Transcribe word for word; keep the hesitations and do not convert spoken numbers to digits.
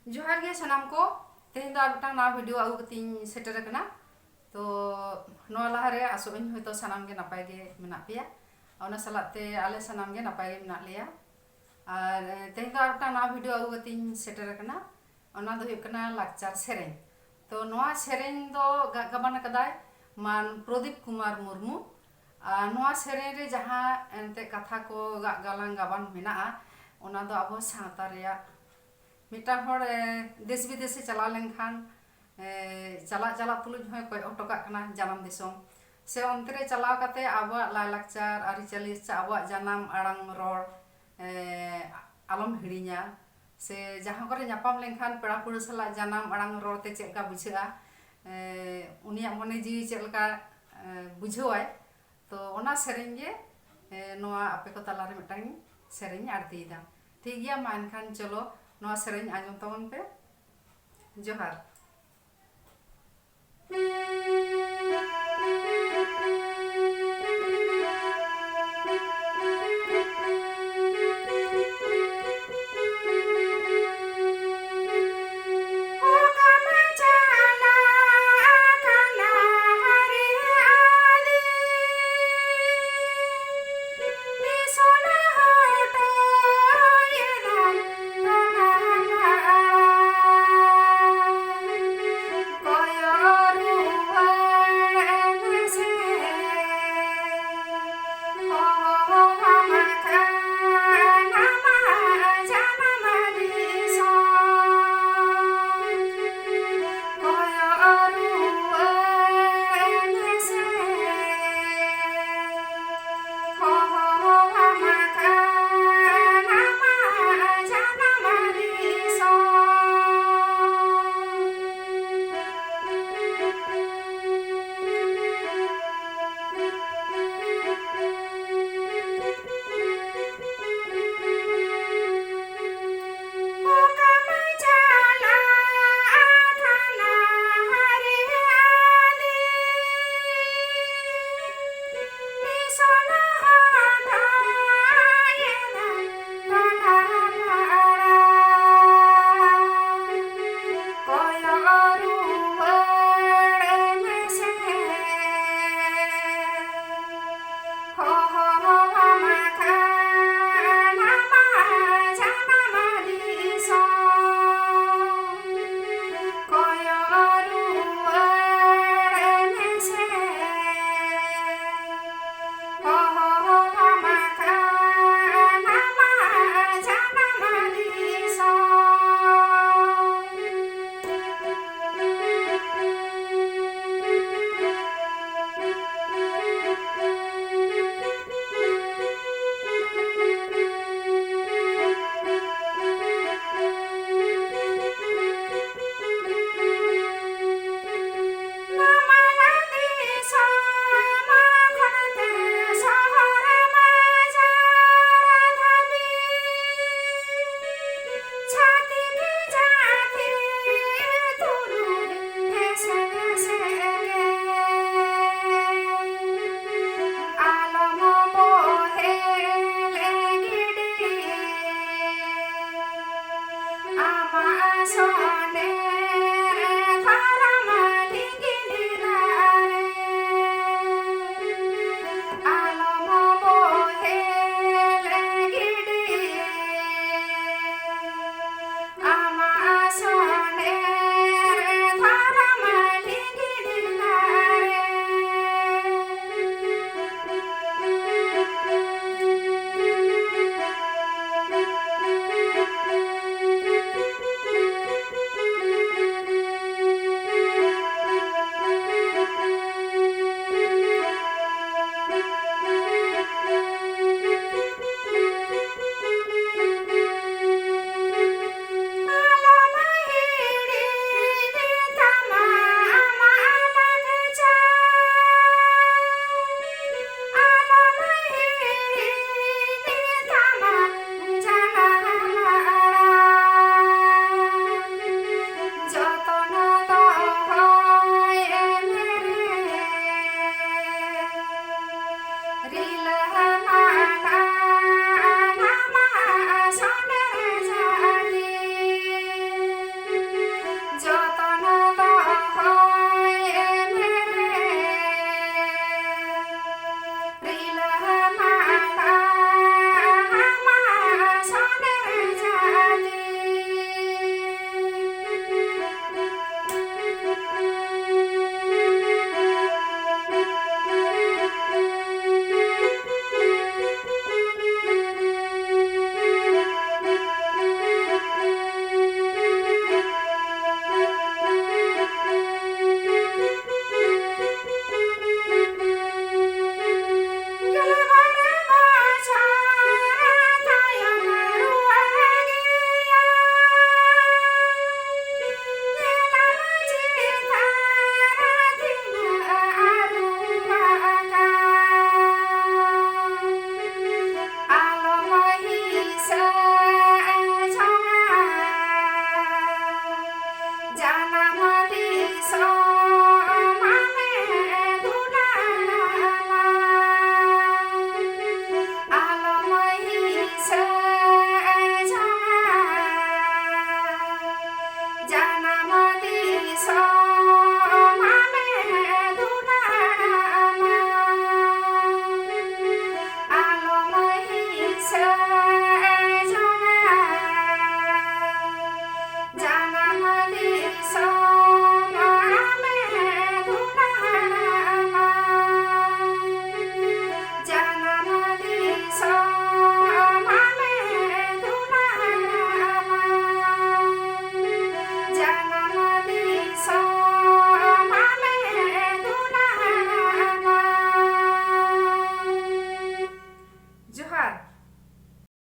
ᱡᱚᱦᱟᱨ ᱜᱮ ᱥᱟᱱᱟᱢ ᱠᱚ᱾ ᱛᱮᱦᱮᱧ ᱫᱚ ᱟᱨ ᱢᱤᱫᱴᱟᱝ ᱱᱟᱣᱟ ᱵᱷᱤᱰᱤᱭᱳ ᱟᱹᱜᱩ ᱠᱟᱛᱮᱧ ᱥᱮᱴᱮᱨ ᱟᱠᱟᱱᱟ᱾ ᱛᱚ ᱱᱚᱣᱟ ᱞᱟᱦᱟᱨᱮ ᱟᱥᱚᱜ ᱟᱹᱧ ᱦᱚᱭᱛᱳ ᱥᱟᱱᱟᱢ ᱜᱮ ᱱᱟᱯᱟᱭ ᱜᱮ ᱢᱮᱱᱟᱜ ᱯᱮᱭᱟ᱾ ᱚᱱᱟ ᱥᱟᱞᱟᱜ ᱛᱮ ᱟᱞᱮ ᱥᱟᱱᱟᱢ ᱜᱮ ᱱᱟᱯᱟᱭ ᱜᱮ ᱢᱮᱱᱟᱜ ᱞᱮᱭᱟ᱾ ᱟᱨ ᱮ, ᱛᱮᱦᱮᱧ ᱫᱚ ᱟᱨ ᱢᱤᱫᱴᱟᱝ ᱱᱟᱣᱟ ᱵᱷᱤᱰᱤᱭᱳ ᱟᱹᱜᱩ ᱠᱟᱛᱮᱧ ᱥᱮᱴᱮᱨ ᱟᱠᱟᱱᱟ᱾ ᱚᱱᱟ ᱫᱚ ᱦᱩᱭᱩᱜ ᱠᱟᱱᱟ ᱞᱟᱠᱪᱟᱨ ᱥᱮᱨᱮᱧ᱾ ᱛᱚ ᱱᱚᱣᱟ ᱥᱮᱨᱮᱧ ᱫᱚ ᱜᱟᱜ ᱜᱟᱵᱟᱱ ᱟᱠᱟᱫᱟᱭ ᱢᱟᱱ ᱯᱨᱚᱫᱤᱯ ᱠᱩᱢᱟᱨ ᱢᱩᱨᱢᱩ᱾ ᱟᱨ ᱱᱚᱣᱟ ᱥᱮᱨᱮᱧ ᱨᱮ ᱡᱟᱦᱟᱸ ᱮᱱᱛᱮᱫ ᱠᱟᱛᱷᱟ ᱠᱚ ᱜᱟᱜ ᱜᱟᱞᱟᱝ ᱜᱟᱵᱟᱱ ᱢᱮᱱᱟᱜᱼᱟ, ᱚᱱᱟ ᱫᱚ ᱟᱵᱚ ᱥᱟᱶᱛᱟ ᱨᱮᱭᱟᱜ ᱢᱤᱫᱴᱟᱝ ᱦᱚᱲ, ᱮ, ᱫᱮᱥ ᱵᱤᱫᱮᱥᱮ ᱪᱟᱞᱟᱣ ᱞᱮᱱᱠᱷᱟᱱ, ᱮ, ᱪᱟᱞᱟᱜ ᱪᱟᱞᱟᱜ ᱛᱩᱞᱩᱡ ᱦᱚᱸᱭ ᱠᱚᱭᱚᱜ ᱦᱚᱴᱚ ᱠᱟᱜ ᱠᱟᱱᱟ ᱡᱟᱱᱟᱢ ᱫᱤᱥᱚᱢ᱾ ᱥᱮ ᱚᱱᱛᱮ ᱨᱮ ᱪᱟᱞᱟᱣ ᱠᱟᱛᱮ ᱟᱵᱚᱣᱟᱜ ᱞᱟᱭᱼᱞᱟᱠᱪᱟᱨ, ᱟᱹᱨᱤᱪᱟᱹᱞᱤ, ᱥᱮ ᱟᱵᱚᱣᱟᱜ ᱡᱟᱱᱟᱢ ᱟᱲᱟᱝ ᱨᱚᱲ, ᱮ, ᱟᱞᱚᱢ ᱦᱤᱲᱤᱧᱟ᱾ ᱥᱮ ᱡᱟᱦᱟᱸ ᱠᱚᱨᱮ ᱧᱟᱯᱟᱢ ᱞᱮᱱᱠᱷᱟᱱ ᱯᱮᱲᱟ ᱯᱟᱹᱲᱦᱟᱹ ᱥᱟᱞᱟᱜ ᱡᱟᱱᱟᱢ ᱟᱲᱟᱝ ᱨᱚᱲ ᱛᱮ ᱪᱮᱫ ᱞᱮᱠᱟ ᱵᱩᱡᱷᱟᱹᱜᱼᱟ, ᱮ, ᱩᱱᱤᱭᱟᱜ ᱢᱚᱱᱮ ᱡᱤᱣᱤ ᱪᱮᱫ ᱞᱮᱠᱟ, ᱮ, ᱵᱩᱡᱷᱟᱹᱣᱟᱭ, ᱛᱚ ᱚᱱᱟ ᱥᱮᱨᱮᱧ ᱜᱮ, ᱮ, ᱱᱚᱣᱟ ᱟᱯᱮ ᱠᱚ ᱛᱟᱞᱟᱨᱮ ᱢᱤᱫᱴᱟᱝ ᱥᱮᱨᱮᱧ ᱟᱬᱛᱤᱭᱮᱫᱟ᱾ ᱴᱷᱤᱠ ᱜᱮᱭᱟ, ᱢᱟ ᱮᱱᱠᱷᱟᱱ ᱪᱚᱞᱚ ᱱᱚᱣᱟ ᱥᱮᱨᱮᱧ ᱟᱸᱡᱚᱢ ᱛᱟᱵᱚᱱ ᱯᱮ᱾ ᱡᱚᱦᱟᱨ᱾ ᱥᱟᱱᱮ